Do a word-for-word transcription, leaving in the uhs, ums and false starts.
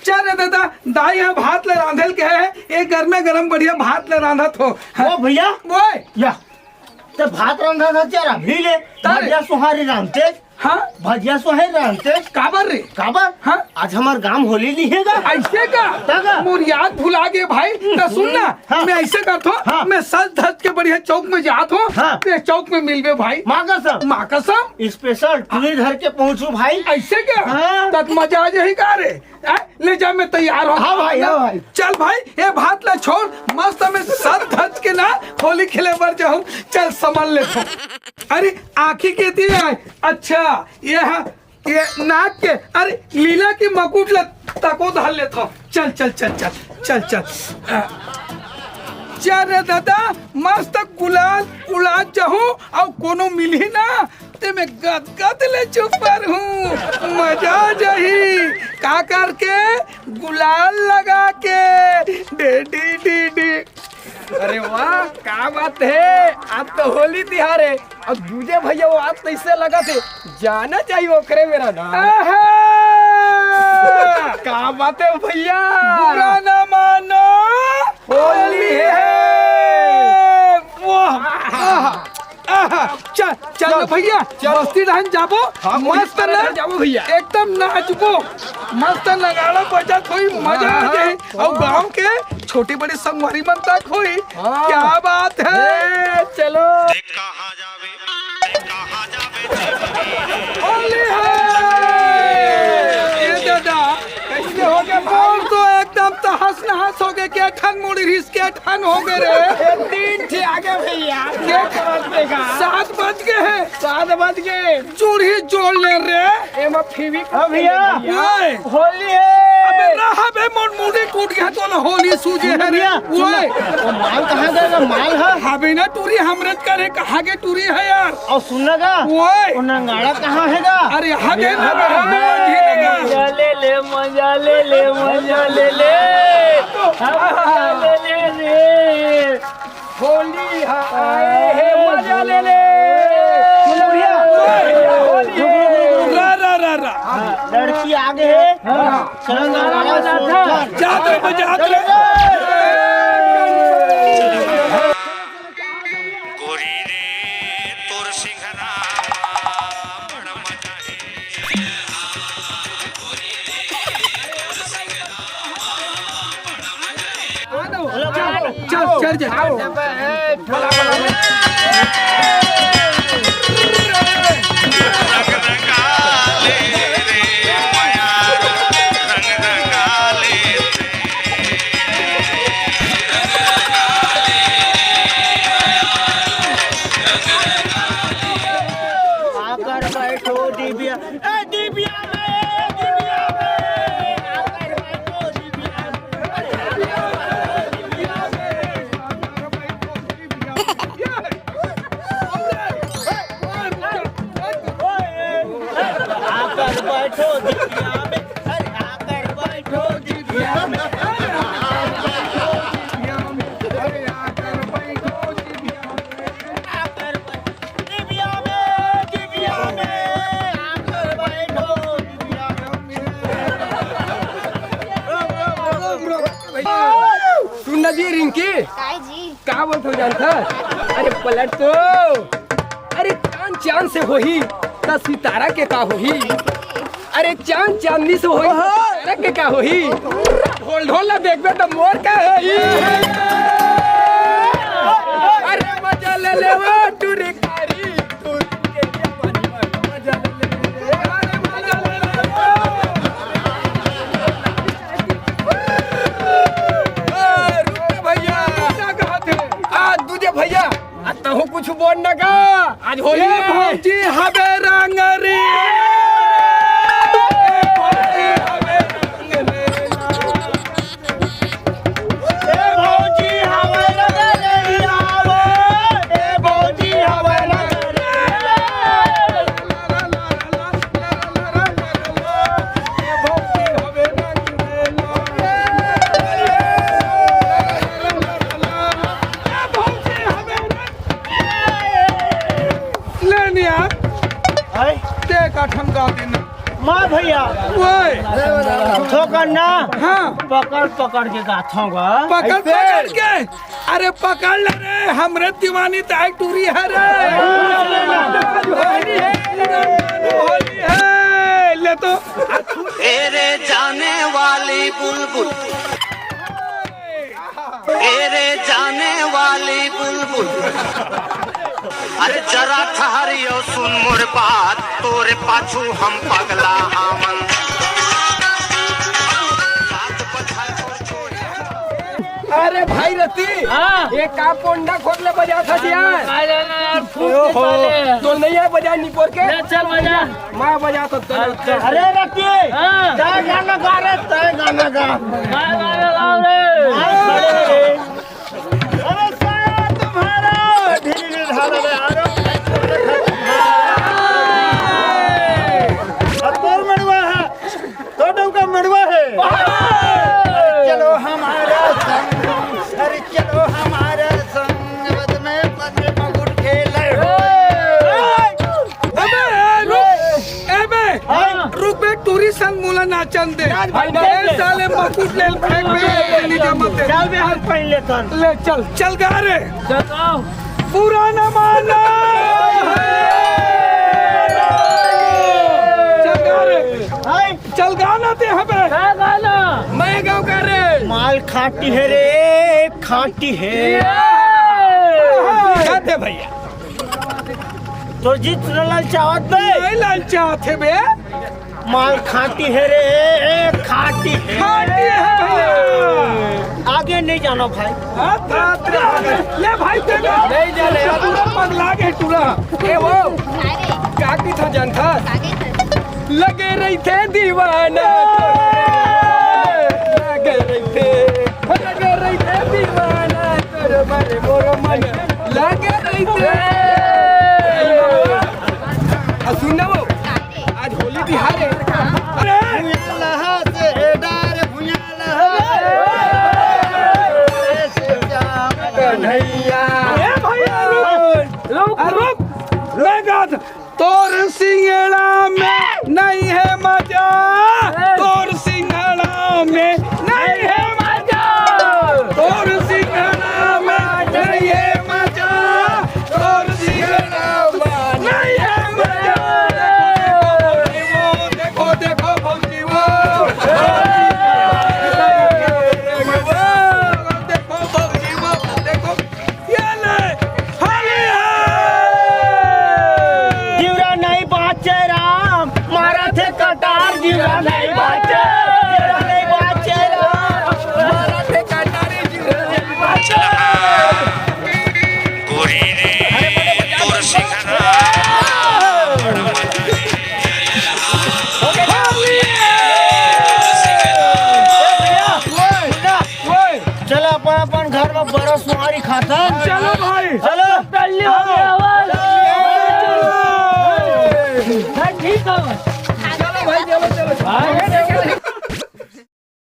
चल रे दादा, दाई ह भात ल रांधे ल कहे हे, ए गरमे गरम बढ़िया भात ल रांधत हों। हाँ। ओ भैया। ओए। या। त भात रांधत हस यार अभी ले। तारे। भजिया सोहारी रांधते। हाँ। भजिया सोहारी रांधते। काबर रे? काबर? हाँ। आज हमर गांव होली नइ हे गा। अइसे का? त का? मोर याद भुला गे भाई। त सुन ना, हाँ। मैं अइसे करत हों, हाँ। मैं सज धज के बढ़िया चौक में जात हों, हाँ। ते चौक में मिलबे भाई। माँ कसम। माँ कसम। Special टूरी धर के पहुंचहूं भाई। अइसे का? हाँ। त मजा आ जाही का रे? हैं? ले जा, मैं तैयार हों। हाँ भाई, हाँ भाई। चल भाई, ए भात ला छोड़, मस्त में सज धज के ना होली खेले बर जाहूं। चल, संभल लेथों। अरे, आँखी के दिए आय। अच्छा, ये हा, ये नाक के, अरे, लीला के मुकुट ला तको धर लेथों। चल, चल, चल, चल, चल, चल। आ, चल रे दादा, मस्त गुलाल उड़ात जाहूं, अउ कोनो मिलही ना, ते में गदगद ले चुपर हूँ, मजा आ जाही। का करके? गुलाल लगा के। Day D D D. अरे वाह, का बात हे, आज तो होली तिहार हे। अब दूजे भैया वो आज तो अइसे लगथे, जाना चाहिए ओकरे मेरा नाम। आहा! का बात हे भैया? बुरा ना मानो, होली हे। वाह! आहा! आहा, चल, चल चल। भैया, चल। बस्ती डहन जाबो, हाँ, मस्त ना, जाबो भैया। एकदम नाचबो, मस्त नगाड़ा बजत होई, मजा आ जाए। हाँ। अउ गांव के छोटे बड़े संगवारी मन तक होई। हाँ। क्या बात है? ए, चलो। होली है। ए दादा, कइसे हो गे? मोर तो एकदम तहस नहस हो गे, के ठन मुड़ी रिहिस, के ठन हो गे रे। ए, तीन ठे आ गे भैया। के सात बज गे हे। सात बज गे। जुड़ही जोड़ ले रे। एमा फिवी हाँ भैया। ओए। होली हे। अबे रहा बे, मोर मुड़ी टूट गे हे, तोला होली सूझे हे रे। भैया, सुन ना। ओए। वो माल कहाँ गे गा? माल हे? हाँ बे ना, टूरी हमरे करे, कहाँ गे टूरी हे यार? अउ सुन ना गा, ओए। वो नगाड़ा कहाँ हे गा? अरे, हाँ दे ना, हाँ, हाँ, हाँ, हाँ। मजा ले ले, मजा ले ले, मजा ले ले। हाँ, मजा ले ले रे। होली आए हे, मजा ले ले। सुन ना भैया। होली हे। रा, रा, रा, रा। लड़की आगे हे। हाँ। चल, चल, चल, चल। जात रे, बजात रे। गोरी रे, तोर सिंघना बड़ मजा हे। चल, चल, चल। आकर बैठो डिबिया, ए डिबिया में, ए डिबिया में, आकर बैठो डिबिया में। आकर बैठो डिबिया में, अरे आकर बैठो डिबिया में, अरे आकर बैठो डिबिया में, अरे आकर बैठो डिबिया में, आकर बैठो डिबिया में, डिबिया में, आकर बैठो डिबिया में। सुन ना जी रिंकी, काय जी? का बोलत हव जानथस? अरे पलट तो। अरे चांद चांद से होही, त सितारा के का होही? अरे चांद चांदनी से होही, त सितारा के का होही? ढोल ढोल ला देखबे त मोर का होही? अरे मजा ले ले वो टूरी कारी, टूरी के जवानी में मजा ले ले। अरे मजा ले ले वो। ए, रुक भैया। का कहत हे? आ, दूजे भैया, आ, तहूँ कुछ बोल ना का? आज होली ए हे। भौजी हवे रंगरी। ए भौजी हवे रंगरी। ए भौजी हवे रंगरी आवे। ए भौजी ओए। थोकन ना। हाँ। पकड़ पकड़ के गाथों गा। पकड़ ऐसे। पकड़ के। अरे पकड़ ले रे, हमरे दीवानी ताई टूरी है रे। होली है, होली है। ले तो। ए रे जाने वाली बुलबुल, ए रे जाने वाली बुलबुल, अरे जरा ठहरियो, सुन मोर बात, तोरे पाछू हम पगला हावन। अरे भाई रति, हाँ। ये का पोंडा खोद ले बजाथस यार? काय जाना यार, फूट के ओहो। साले। तो नहीं है बजा निपोर के? ले चल बजा। मैं बजाथों, तो अच्छा। अरे रति, हाँ। तय गाना गा रे, तय गाना गा। काय गाना गाओ रे? अरे साया तुम्हारा ढील ढाल रे, आरो। अब तोर मड़वा है, तो डौका मड़वा है। चलो हमारा संग, अरे चलो हमारा संग, बद में पग में मगुर खेले हो। अबे, रुक। ए बे, हाँ। रुक बे, टूरी संग मोला नाचन दे। नाच भाई, ए नाच दे। साले मकुट ले फेंक बे, नहीं जमत है। चल बे, हम पहन लेथन। ले चल, चल गा रे। चल गाओ। पुराना माना। चल गा रे। हाय। चल गा ना ते यहाँ पे। क्या गाना? मैं गाँव का रे। माल खाटी है रे, खाटी है। ये। क्या थे भैया? तो जीत ललचावत बे? नहीं ललचावत हे बे। माल खाटी है रे, खाटी है। खाटी है भैया। आगे नहीं जाना भाई। हाँ, तो ले भाई, ते ले। नहीं जाने। पूरा पगला के टूरा। ए वो, काटी था जनता। लगे रही थे दीवाना। लगे रही थे, लगे रही थे दीवाना। तोर मारे मोर मन लागे रहिथे। आ सुन ना वो, आज होली तिहार है। अरे भुइयां लहा से डार, भुइयां लहा से श्याम कन्हैया। ए भैया, रुक। रुक, रुक। मैं गात तोर सिंगड़ा में नहीं है मजा, तोर सिंगड़ा में नहीं है मजा, तोर सिंगड़ा में नहीं है मजा, तोर सिंगड़ा में नहीं है मजा। देखो, देखो, देखो, भौजी वो। देखो, भौजी वो, देखो। ये ले, होली है। जीवरा नहीं बाचे राम, मारा थे कटार, जीवरा नहीं बाचे, जीवरा नहीं बाचे राम, मारा थे कटार, जीवरा नहीं बाचे। गोरी रे, तोर सिंगड़ा। होली है। चल अपन अपन घर में बरस सुहारी खाथन। चलो भाई। चलो। तल्ली हो गया, आवाज। हाँ, ठीक है।